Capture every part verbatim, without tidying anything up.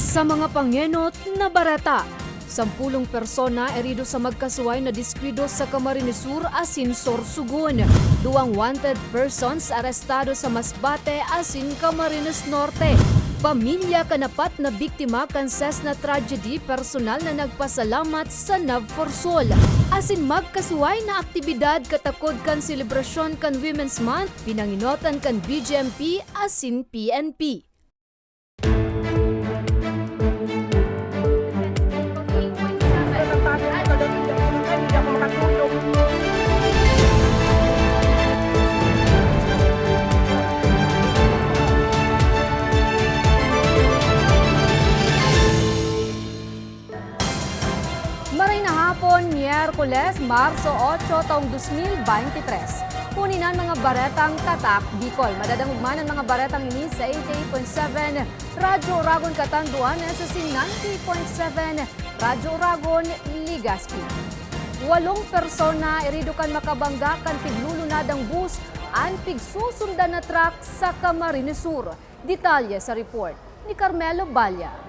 Sa mga pangenot na bareta, sampulong persona erido sa magkasuway na diskwido sa Camarines Sur asin Sorsogon. Duwang wanted persons arestado sa Masbate asin Camarines Norte. Pamilya kan apat na biktima kan Cessna tragedy personal na nagpasalamat sa Navforsol. Asin magkasuway na aktibidad katakod kan selebrasyon kan Women's Month, pinangenotan kan B J M P asin P N P. Maray na hapon, Miyerkules, Marso otso, taong dos mil beintitres. Huni na an mga baretang Tatak Bicol. Madadangog man an mga baretang ini sa eighty-eight point seven Radyo Oragon, Catanduanes, asin ninety point seven Radyo Oragon, Legazpi. Walong persona erido kan makabangga kan piglulunadang bus an pigsusundan na truck sa Camarines Sur. Detalye sa report ni Carmelo Balla.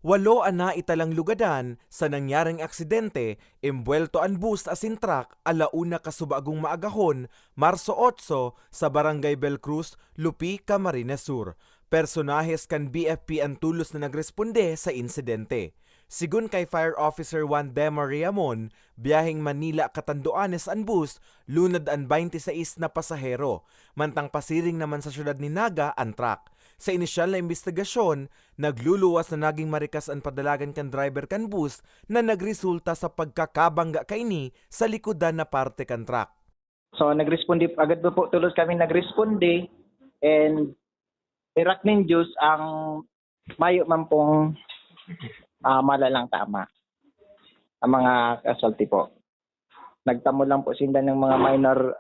Walo an naitalang lugadan sa nangyaring aksidente, embuwelto an bus asin truck ala una kasubagong maagahon, Marso otso, sa Barangay Belcruz, Lupi, Camarines Sur. Personahes kan B F P an tolos na nagresponde sa insidente. Sigon kay Fire Officer Juan Dema Riamon, biyaheng Manila, Catanduanes an bus, lunad an baynte sais na pasahero, mantang pasiring naman sa siyudad ni Naga an truck. Sa inisyal na imbestigasyon, nagluluwas na naging marikas an padalagan kan driver kan bus na nagresulta sa pagkakabangga kaini sa likodan na parte kan truck. So, nagresponde, agad pa po tulos kami nagresponde, and herak nin Diyos, ang mayo man pong, ah, malalang tama ang mga casualty po. Nagtamo lang po sinda ng mga minor,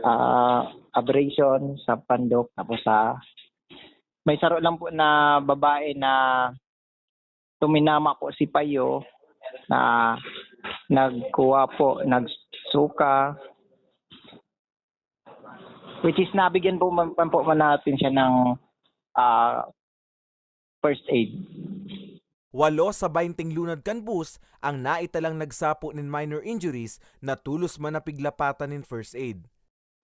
ah, abrasion sa pandok. Tapos sa, may saro lang po na babae na tuminama po si Payo na nagkuha po, nagsuka, which is nabigyan po man, man po man natin siya ng, ah, first aid. Walo sa baynting lunad kan bus ang naitalang nagsapo nin minor injuries na tolos man napiglapatan nin first aid.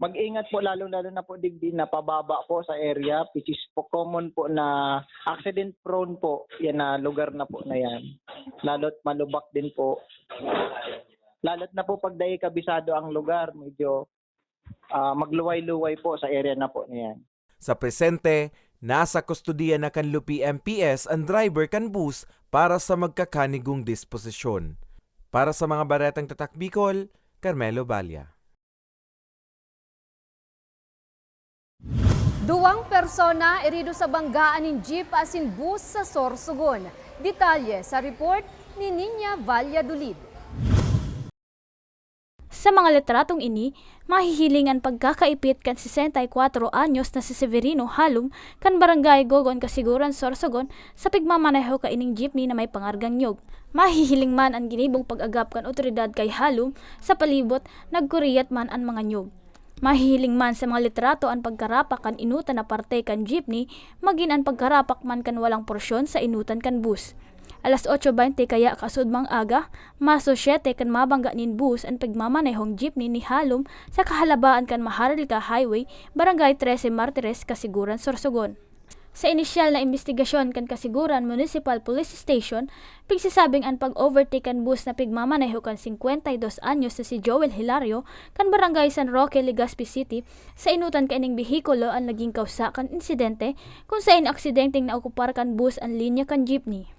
Mag-ingat po, lalong-lalo na po digdi na pababa po sa area, which is po common po na accident prone po yan na lugar na po na yan. Lalo't malubak din po. Lalo't na po pag dai kabisado ang lugar, medyo, ah, magluway-luway po sa area na po na yan. Sa presente, nasa kustodiya na kan Lupi M P S an driver kan bus para sa magkakanigong disposisyon. Para sa mga baretang Tatak Bicol, Carmelo Balla. Duwang persona erido sa banggaan nin jeep asin bus sa Sorsogon. Detalye sa report ni Niña Valladolid. Sa mga litratong ini, mahihiling an pagkakaipit kan sesenta y kuatro anyos na si Severino Halom kan Barangay Gogon, Casiguran, Sorsogon, sa pigmamaneho kaining jeepney na may pangargang nyog. Mahihiling man an ginibong pag-agap kan awtoridad kay Halom sa palibot, nagkuriyat man an mga nyog. Mahihiling man sa mga litrato an pagkarapak kan inutan na parte kan jeepney, magin an pagkarapak man kan walang porsyon sa inutan kan bus. Alas otso baynte kaya kasaudmang aga, Marso siyete, kan mabangga nin bus an pigmamanehong jeepney ni Halom sa kahalabaan kan Maharlika Highway, Barangay Trece Martires, Casiguran, Sorsogon. Sa inisyal na imbestigasyon kan Casiguran Municipal Police Station, pigsasabing an pag-overtake kan bus na pigmamaneho kan singkwenta y dos anyos na si Joel Hilario kan Barangay San Roque, Legazpi City, sa inutan kaining behikulo an naging kawsa kan insidente, kun sa inaksidenteng naokupar kan bus an linya kan jeepney.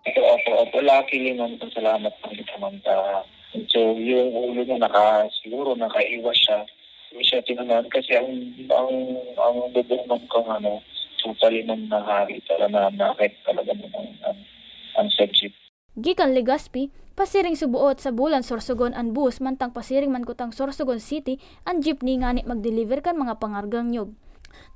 Opo, opo, opo. Luckily, ma'am, pasalamat lang kita, ma'am, sa, so, yung ulo niya naka-, siguro nakaiwas siya. Hindi siya tinamaan kasi ang, ang, ang bubong, ma'am, kang ano, totally, ma'am, nahari talaga, na, nakakit talaga, ma'am, ang, ang, ang subject. Gikan Legazpi, pasiring suboot sa Bulan, Sorsogon an bus, mantang pasiring man kutang Sorsogon City an jeepney ngani mag-deliver kan mga pangargang nyog.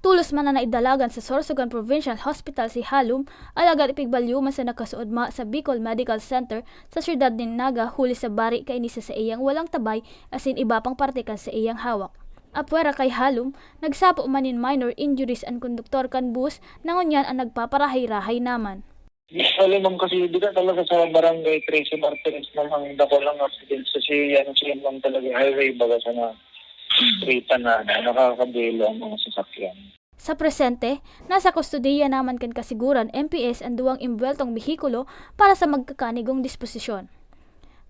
Tolos man na naidalagan sa Sorsogon Provincial Hospital si Halom, alagad ipigbalyo man sa nakasaudma sa Bicol Medical Center sa siyudad nin Naga huli sa bari kaini sa saiyang walang tabay asin iba pang parte kan saiyang hawak. Apwera kay halom, nagsapo man nin minor injuries an konduktor kan bus na ngunyan an nagpaparahay-rahay naman. Usually, ma'am, kasi dito talaga sa barangay trese Martires, ma'am, ang dako lang accident. Kasi yan, siya, ma'am, talaga highway, baga sa na street na, na nakakabilo ang mga sasakyan. Sa presente, nasa kustodiya naman kan kasiguran, M P S, an duwang imbuweltong behikulo para sa magkakanigong disposisyon.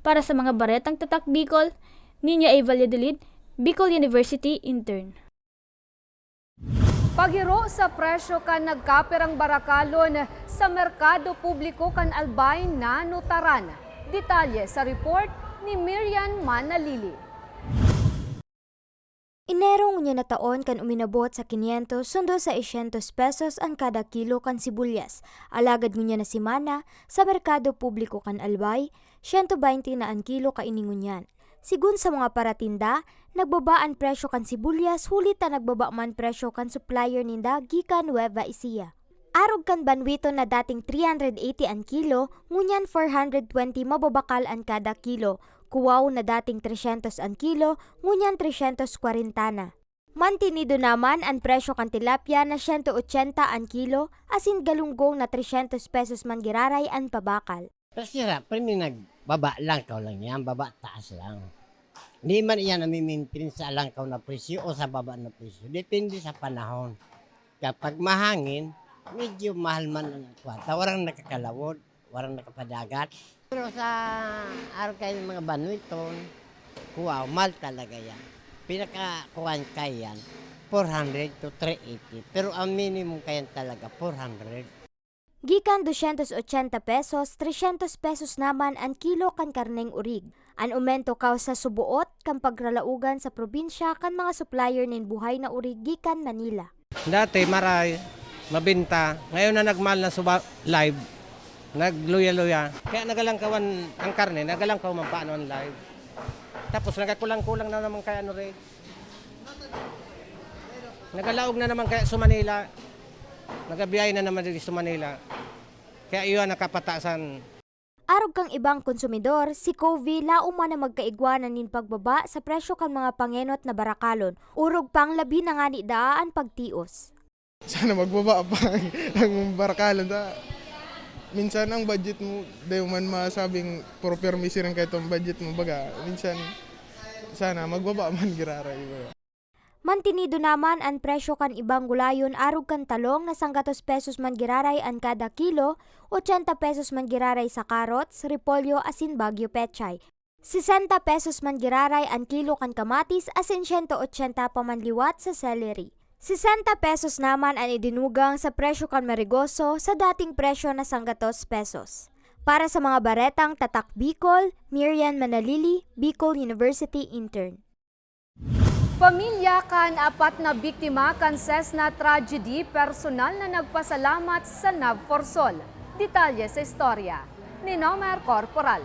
Para sa mga baretang Tatak Bicol, Niña A. Valladolid, Bicol University, Intern. Paghiro sa presyo kan nagkapirang barakalon sa merkado publiko kan Albay, nanutaran. Detalye sa report ni Mirian Manalili. Enero ngunyan na taon kan uminabot sa kinyentos sundo seiscientos pesos an kada kilo kan sibulyas, alagad ngunyan na semana, sa merkado publiko kan Albay, siyento baynte na an kilo kaini ngunyan. Sigon sa mga paratinda, nagbaba an presyo kan sibulyas huli ta nagbaba man presyo kan supplier ninda gikan Nueva Ecija. Arog kan banwiton na dating three hundred eighty an kilo, ngunyan four hundred twenty mababakal an kada kilo, kuwaw na dating tresyentos an kilo, ngunyan tresyentos kwarenta na. Mantinido naman an presyo kan tilapia na siyento otsenta an kilo, asin galunggong na tresyentos pesos man giraray an pabakal. Presyo ra, pirmi nagbaba, langkaw lang yan, baba taas lang. Hindi man iyan nami-maintain sa langkaw na presyo o sa baba na presyo. Depende sa panahon. Kapag mahangin, medyo mahal man ang kwarta. Warang nakakalawod, warang nakapadagat. Pero sa araw kayo ng mga banwiton, kuwaw, mahal talaga yan. Pinakakuwan kayan, four hundred to three eighty. Pero ang minimum kayan talaga, four hundred. Gikan dosyentos otsenta pesos, tresyentos pesos naman an kilo kan karneng orig. An omento kaw sa suboot kan pagralaogan sa probinsya kan mga supplier nin buhay na orig gikan Manila. Dati maray, mabenta. Ngayon na nagmahal na suba, live, nagluya-luya. Kaya nagalangkawan ang karne, nagalangkaw man paano ang live. Tapos nagkakulang-kulang na naman kaya ano rin. Nagalaog na naman kaya sa Manila. Nagabiyahe na naman diri sa Manila. Kaya iyon nakapatasan. Arog kan ibang konsumidor, si Covey laom man na magkaigwa na nin pagbaba sa presyo kan mga pangenot na barakalon, orog pang labi na ngani daa an pagtios. Sana magbaba pa ang, ang barakalon ta. Minsan ang budget mo, di mo man masabing propermi siring kaitong budget mo, baga, minsan sana magbaba man giraray. Mantinido naman an presyo kan ibang gulayon arog kan talong na sanggatos pesos man giraray an kada kilo, ochenta pesos man giraray sa carrots, repolyo asin Baguio pechay. Sesenta pesos man giraray an kilo kan kamatis asin siyento ochenta pa man liwat sa celery. Sesenta pesos naman an idinugang sa presyo kan marigoso sa dating presyo na sanggatos pesos. Para sa mga baretang Tatak Bicol, Mirian Manalili, Bicol University Intern. Pamilya kan apat na biktima kan Cessna tragedy personal na nagpasalamat sa NAVFORSOL. Detalye sa istorya ni Nomer Corporal.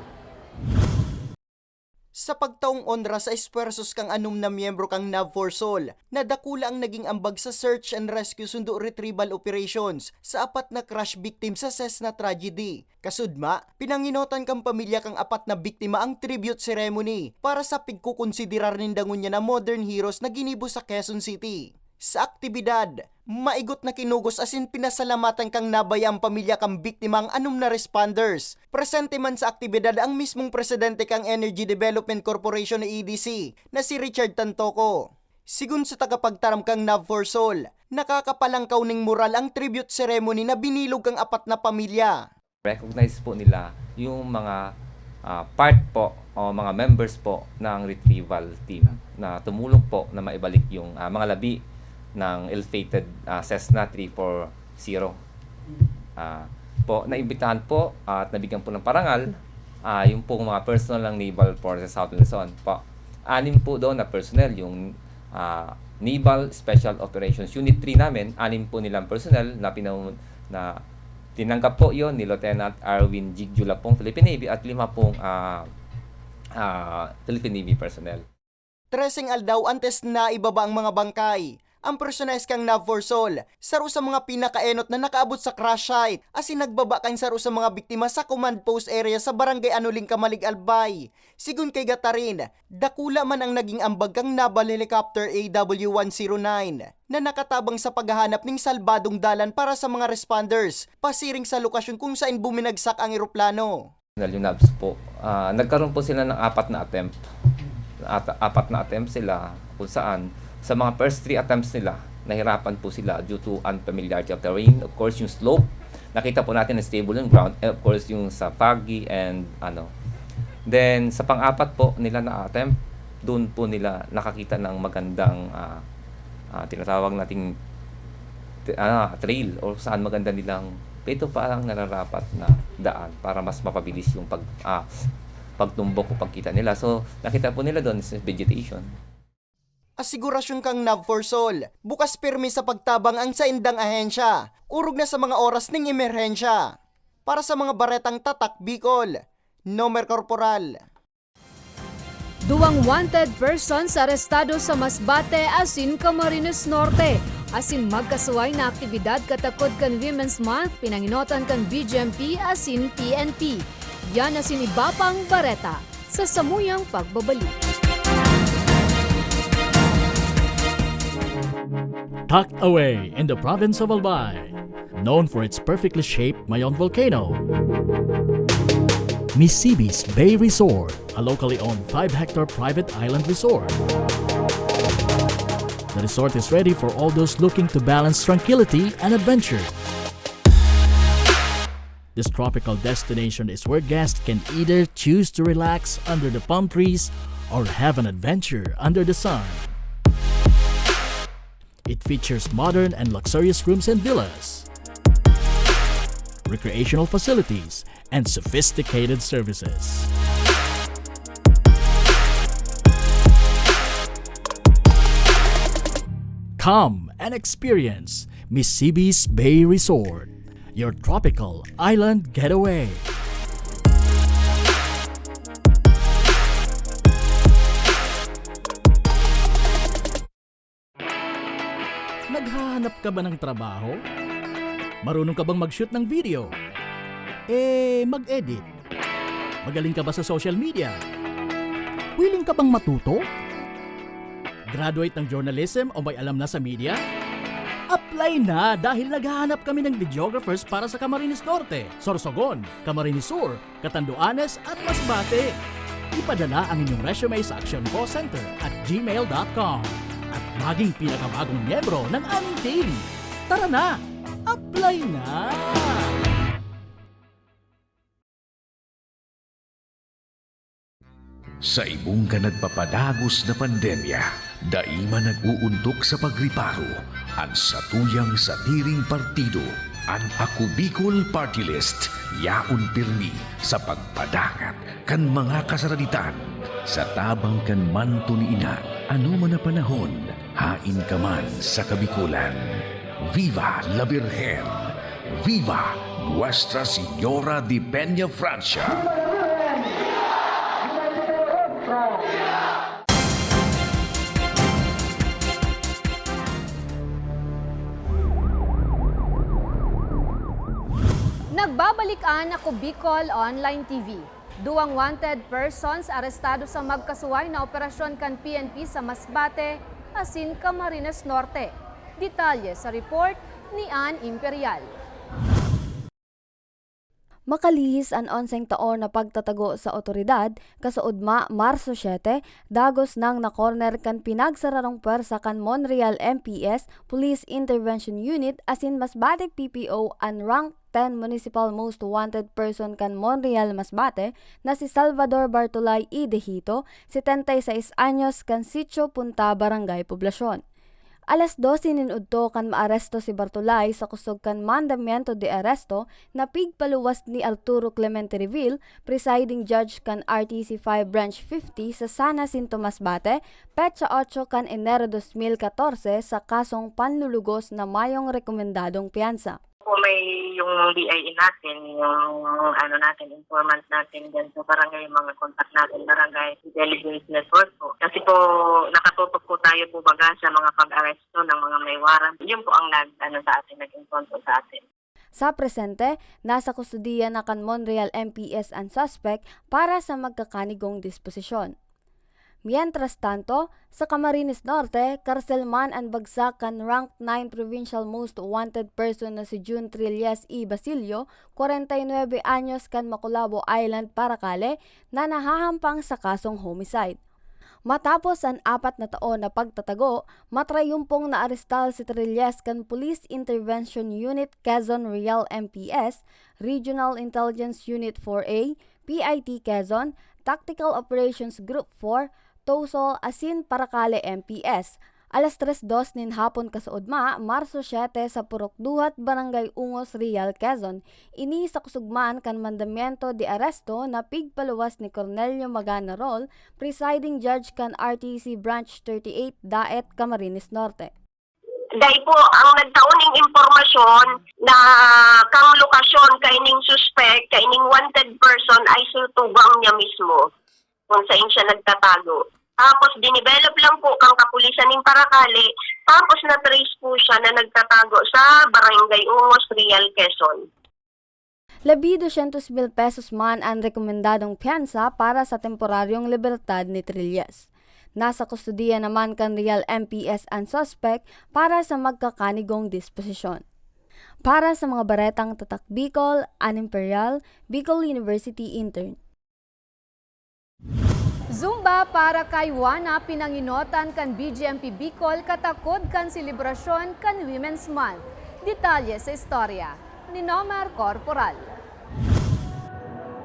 Sa pagtaong onra sa espuwersos kan anom na miyembro kan NAVFORSOL, nadakula ang naging ambag sa search and rescue sundo retrieval operations sa apat na crash victim sa Cessna tragedy. Kasudma, pinangenotan kan pamilya kan apat na biktima ang tribute ceremony para sa pigkokonsiderar ninda ngunyan na modern heroes na ginibo sa Quezon City. Sa aktibidad, maigot na kinugos asin pinasalamatan kan nabaya ang pamilya kan biktima ang anom na responders. Presente man sa aktibidad ang mismong presidente kan Energy Development Corporation o E D C na si Richard Tantoco. Sigon sa tagapagtaram kan NAVFORSOL, nakakapalangkaw nin moral ang tribute ceremony na binilog kan apat na pamilya. Recognize po nila yung mga ah, part po o mga members po ng retrieval team na tumulong po na maibalik yung ah, mga labi ng ill-fated ah, Cessna three four zero. Ah, po, naimbitahan po at nabigyan po ng parangal ah, yung pong mga personnel ng Naval Forces Southern Luzon po. Anim po doon na personnel, yung ah, Naval Special Operations Unit three namin, anim po nilang personnel na pinangun- na Tinanggap po yon ni Lieutenant Arwin Jig Julapong, Philippine Navy, at lima pong ah, ah, Philippine Navy personnel. Treseng aldaw antes na ibaba ang mga bangkay, Ang personahe kan Nav Forsol, saro sa mga pinakaenot na nakaabot sa crash site, asin nagbaba kan saro sa mga biktima sa command post area sa Barangay Anoling, Camalig, Albay. Sigon kay Gatarin, dakula man ang naging ambag kan naval helicopter A W one zero nine na nakatabang sa paghahanap ning salbadong dalan para sa mga responders pasiring sa lokasyon kung saen buminagsak ang eroplano. Yung Navs po, ah, nagkaroon po sila ng apat na attempt. At, apat na attempt sila kung saan sa mga first three attempts nila, nahirapan po sila due to unfamiliarity of terrain. Of course, yung slope, nakita po natin na stable yung ground. And of course, yung sa foggy and ano. Then, sa pang-apat po nila na attempt, doon po nila nakakita ng magandang, ah, ah, tinatawag nating t-, ah, trail or saan maganda nilang, ito pa ang nararapat na daan para mas mapabilis yung pag, ah, pagtumbok o pagkita nila. So, nakita po nila doon sa vegetation. Asigurasyon kan Nav Forsol, bukas pirmi sa pagtabang ang saindang ahensya, orog na sa mga oras ning emerhensya. Para sa mga baretang Tatak Bicol, Nomer Corporal. Duwang wanted persons arestado sa Masbate asin Camarines Norte, asin magkasuhay na aktibidad katakod kan Women's Month pinangenotan kan B J M P asin P N P. Yan asin iba pang bareta sa samuyang pagbabalik. Tucked away in the province of Albay, known for its perfectly shaped Mayon volcano, Misibis Bay Resort, a locally owned five-hectare private island resort. The resort is ready for all those looking to balance tranquility and adventure. This tropical destination is where guests can either choose to relax under the palm trees or have an adventure under the sun. It features modern and luxurious rooms and villas, recreational facilities, and sophisticated services. Come and experience Misibis Bay Resort, your tropical island getaway. Naghahanap ka ba ng trabaho? Marunong ka bang mag-shoot ng video? Eh, mag-edit? Magaling ka ba sa social media? Willing ka bang matuto? Graduate ng journalism o may alam na sa media? Apply na, dahil naghahanap kami ng videographers para sa Camarines Norte, Sorsogon, Camarines Sur, Catanduanes at Masbate. Ipadala ang inyong resume sa actioncallcenter at gmail dot com at maging pinakabagong miyembro ng aming team. Tara na! Apply na! Sa ibong kan nagpapadagos na pandemya, dai man nag-uuntok sa pagriparo an satuyang sadiring partido. An Ako Bicol Party List yaon pirmi sa pagpadangat kan mga kasaraditan. Sa tabang kan manto ni Ina, anoman na panahon, haen ka man sa Kabikolan. Viva la Virgen! Viva Nuestra Señora de Peña Francia! Nagbabalik an Ako Bicol Online T V. Duwang wanted persons arestado sa magkasuhay na operasyon kan P N P sa Masbate asin Camarines Norte. Detalye sa report ni Ann Imperial. Makalihis an onseng taon na pagtatago sa awtoridad, kasaudma, Marso siete, dagos nang na-corner kan pinagsararong pwersa kan Monreal M P S, Police Intervention Unit asin Masbate P P O an rank ten Municipal Most Wanted Person kan Monreal, Masbate na si Salvador Bartolay Idehito, setenta y seis anyos, kan Sitio Punta, Barangay Poblacion. Alas dose nin udto kan maaresto si Bartolay sa kusog kan mandamiento de aresto na pigpaluwas ni Arturo Clemente Revil, presiding judge kan R T C five Branch fifty sa Sana Sinto, Masbate, petsa otso kan Enero dos mil katorse sa kasong panlulugos na mayong rekomendadong piyansa. Po, may yung B I A natin, yung ano natin, informant natin dyan sa barangay, yung mga contact natin, barangay intelligence network po. Kasi po, nakatutok po tayo po baga sa mga pag-aresto ng mga may warrant. Yun po ang nag, ano, sa atin, nag-inform po sa atin. Sa presente, nasa kustodiya na kan Monreal M P S an suspek para sa magkakanigong disposisyon. Mientras tanto, sa Camarines Norte, karsel man an bagsak kan ranked nine provincial most wanted person na si Jun Trilles y Basilio, kwarenta y nuebe anyos, kan Macolabo Island, Paracale, na nahahampang sa kasong homicide. Matapos an apat na taon na pagtatago, matrayumpong naarestar si Trilles kan Police Intervention Unit Quezon Real M P S, Regional Intelligence Unit four A, P I T Quezon, Tactical Operations Group four, TOSOL, asin Paracale M P S. Alas tres dos nin hapon kasaudma, Marso siete, sa Purok Duhat, Barangay Ungos, Real, Quezon. Ini sa kusog man kan mandamiento de aresto na pigpaluwas ni Cornelio Magana Rol, presiding judge kan R T C Branch thirty-eight, Daet, Camarines Norte. Dai po, ang nagtao ning impormasyon na kang lokasyon kaining suspek, kaining wanted person ay sa tugang niya mismo, kung saan siya nagtatago. Tapos, dinevelop lang po kang kapulisan nin Paracale, tapos na-trace po siya na nagtatago sa Barangay Ungos, Real, Quezon. Labi dosyentos mil pesos man an rekomendadong piyansa para sa temporaryong libertad ni Trilles. Nasa kustodiya naman kan Real M P S an suspek para sa magkakanigong disposisyon. Para sa mga baretang Tatak Bicol, Ann Imperial, Bicol University Intern. Zumba para kay Juana, pinanginotan kan B J M P Bicol katakod kan selebrasyon kan Women's Month. Detalye sa istorya ni Nomer Corporal.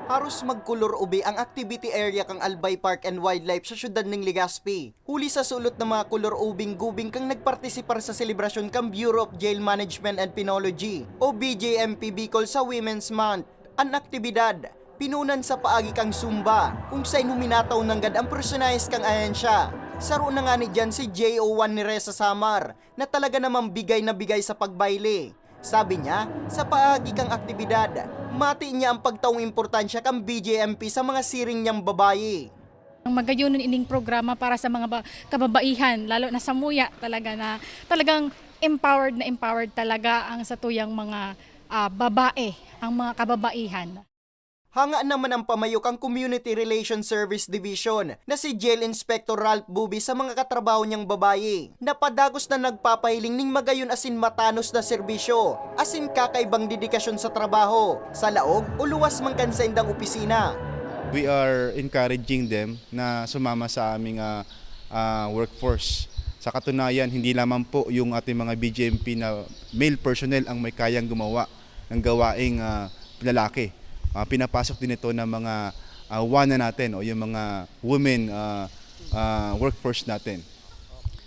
Haros magkolor ube ang activity area kan Albay Park and Wildlife sa siyudad nin Legazpi, huli sa sulot na mga kolor ubing-gubing kan nagpartisipar sa selebrasyon kan Bureau of Jail Management and Penology o B J M P Bicol sa Women's Month. An aktibidad, pinunan sa paagi kan Zumba, kung saen huminataw nanggad an personahe kan ahensya. Saro na ngani diyan si J O Juan Neresa Samar, na talaga namang bigay na bigay sa pagbayle. Sabi niya, sa paagi kan aktibidad, mati niya an pagtaong importansya kan B J M P sa mga siring niyang babayi. Ang magayonon ining programa para sa mga ba-, kababaihan, lalo na samuya talaga, na talagang empowered na empowered talaga ang satuyang mga, ah, babae, ang mga kababaihan. Hanga naman an pamayo kan Community Relations Service Division na si Jail Inspector Ralph Bubi sa mga katrabaho niyang babayi, na padagos na nagpapahiling nin magayon asin matanos na serbisyo asin kakaibang dedikasyon sa trabaho, sa laog o luwas man kan saindang opisina. We are encouraging them na sumama sa aming, ah, ah, workforce. Sa katunayan, hindi lamang po yung ating mga B J M P na male personnel ang may kayang gumawa ng gawaing, ah, lalaki. Ah, pinapasok din ito ng mga, ah, WANA natin o yung mga women, ah, ah, workforce natin.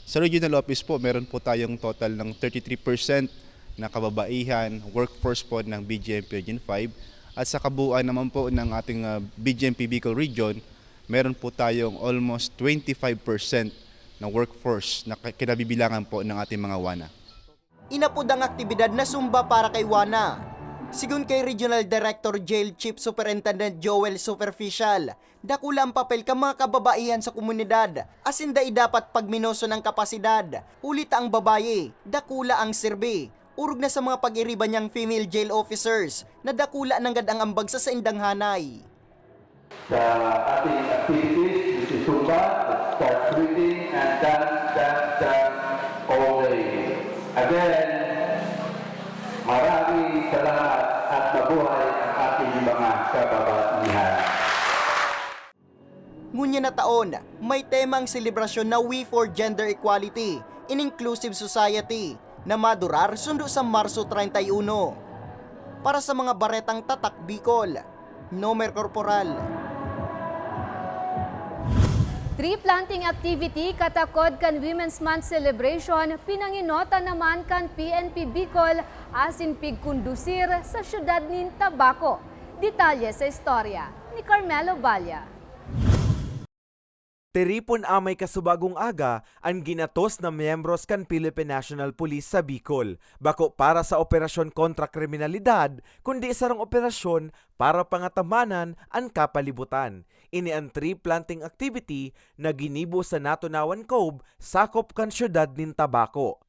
Sa regional office po, meron po tayong total ng thirty-three percent na kababaihan, workforce po ng B J M P Region five. At sa kabuuan naman po ng ating, ah, B J M P Bicol Region, meron po tayong almost twenty-five percent na workforce na ki-, kinabibilangan po ng ating mga WANA. Inapod ang aktibidad na Zumba para kay WANA. Sigon kay Regional Director Jail Chief Superintendent Joel Superficial, dakula ang papel kan mga kababaihan sa komunidad, asin dai dapat pagminoson an kapasidad, huli ta ang babayi, dakula ang serbi, orog na sa mga pag-iriba niyang female jail officers, na dakula nanggad ang ambag sa saindang hanay. Sa ating activities, which is Zumba, start sweating and dance, dance, dance all day. Again, maraming salamat at mabuhay ang ating mga kababaihan. Ngunyan na taon, may tema ang selebrasyon na We for Gender Equality in Inclusive Society na madurar sundo sa Marso treinta y uno. Para sa mga baretang Tatak Bicol, Nomer Corporal. Tree planting activity katakod kan Women's Month celebration, pinanginotan naman kan P N P Bicol asin pigkondusir sa siyudad nin Tabaco. Detalye sa istorya ni Carmelo Balla. Tiripon amay kasubagong aga an ginatos na miyembros kan Philippine National Police sa Bicol, bako para sa operasyon kontra kriminalidad, kundi sarong operasyon para pangatamanan an kapalibutan. Ini an tree planting activity na ginibo sa Natunawan Cove, sakop kan siyudad nin Tabaco.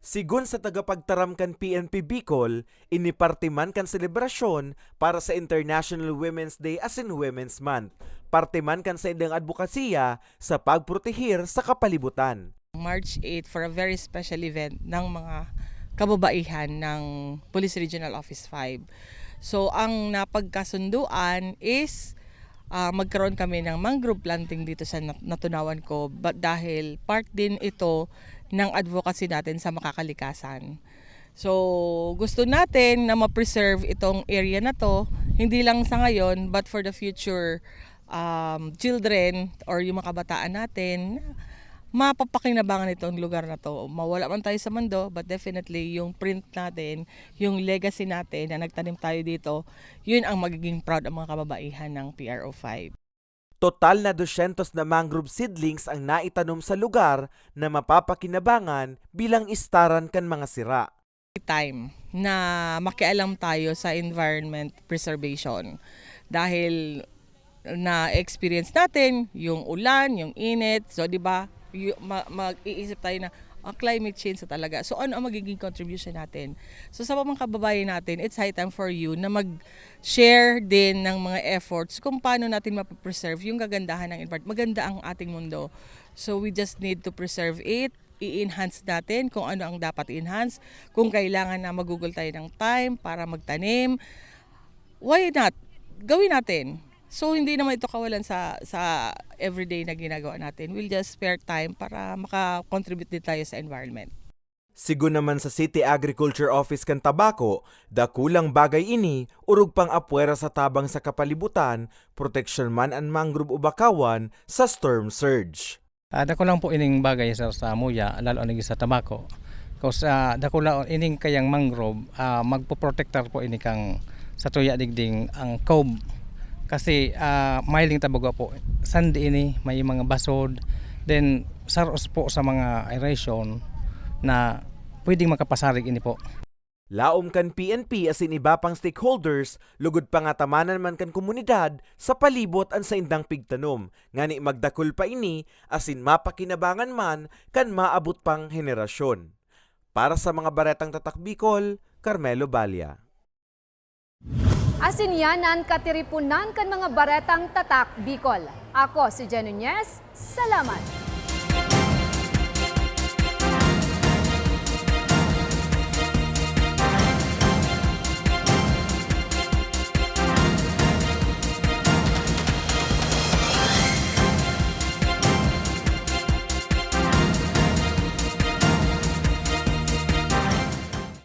Sigon sa tagapagtaram kan P N P Bicol, ini parte man kan selebrasyon para sa International Women's Day asin Women's Month. Parte man kan saindang adbokasiya sa pagproteher sa kapalibutan. March eight for a very special event ng mga kababaihan ng Police Regional Office five. So, ang napagkasunduan is ah, magkaroon kami ng mangrove planting dito sa Nat- Natunawan Cove, but dahil part din ito ng advocacy natin sa makakalikasan. So, gusto natin na ma-preserve itong area na to, hindi lang sa ngayon, but for the future um, children or yung mga kabataan natin, mapapakinabangan itong lugar na to. Mawala man tayo sa mundo, but definitely yung print natin, yung legacy natin na nagtanim tayo dito, yun ang magiging proud ang mga kababaihan ng P R O five. Total na dosyentos na mangrove seedlings ang naitanom sa lugar na mapapakinabangan bilang istaran kan mga sira. Time na makialam tayo sa environment preservation dahil na-experience natin yung ulan, yung init. So, di ba, y- ma- mag-iisip tayo na ah, climate change na talaga. So, ano ang magiging contribution natin? So, sa mga kababayan natin, it's high time for you na mag-share din ng mga efforts kung paano natin mapapreserve yung kagandahan ng environment. Maganda ang ating mundo. So, we just need to preserve it, i-enhance natin kung ano ang dapat i-enhance. Kung kailangan na magugol tayo ng time para magtanim, why not? Gawin natin. So, hindi naman ito kawalan sa, sa everyday na ginagawa natin. We'll just spare time para makakontribute din tayo sa environment. Sigon naman sa City Agriculture Office kan Tabaco, dakulang bagay ini, orog pang apwera sa tabang sa kapalibutan, proteksyon man an mangrove o bakawan sa storm surge. Ah, dako lang po ining bagay sa, sa Muya, lalo na sa Tabaco. Cause ah, dako lang ining kayang mangrove, ah, magpoprotektar po ini kang sa tuya digding ang cove. Kasi ah, mahiling tabago po, sandi ini, may mga basod, then saros po sa mga aeration na pwedeng makapasarig ini po. Laom kan P N P asin iba pang stakeholders, lugod pangatamanan man kan komunidad sa palibot an saindang pigtanom, ngani magdakul pa ini asin mapakinabangan man kan maabot pang henerasyon. Para sa mga Baretang Tatak Bicol, Carmelo Balia. Asin yan an katiriponan kan mga Baretang Tatak Bicol. Ako si Jen Nunez. Salamat!